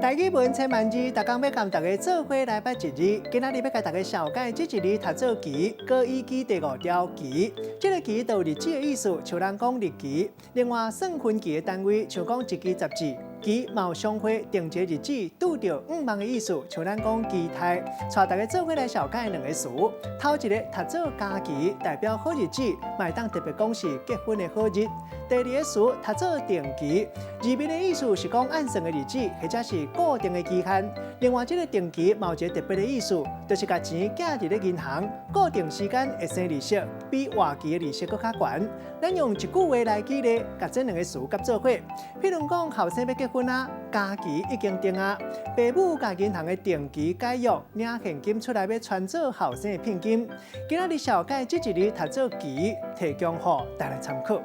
台語文千萬字，逐工欲共大家做伙來捌一字。今仔日欲共大家紹介這一字讀做期，國語基第五條期。這个期就有日子的意思，像人講日期。另外算分期的單位，像講一期十字，期嘛有商會定一個日子，拄著向望的意思，像咱講期待。帶大家做伙來紹介兩个詞，頭一个讀做佳期，代表好日子，嘛會當特別講是結婚的好日。第二个詞讀做定期，字面的意思是講按算的日子，或者是固定的期限。另外，這个定期嘛有一个特別的意思，就是共錢寄佇咧銀行，固定時間會生利息，比活期的利息閣較懸。咱用一句話來舉例，共這兩个詞結做伙。譬如講，後生欲結婚啊，佳期已經定啊，爸母共銀行的定期解約，領現金出來欲傳做後生的聘金。今仔日紹介這一字讀做期，提供予大家參考。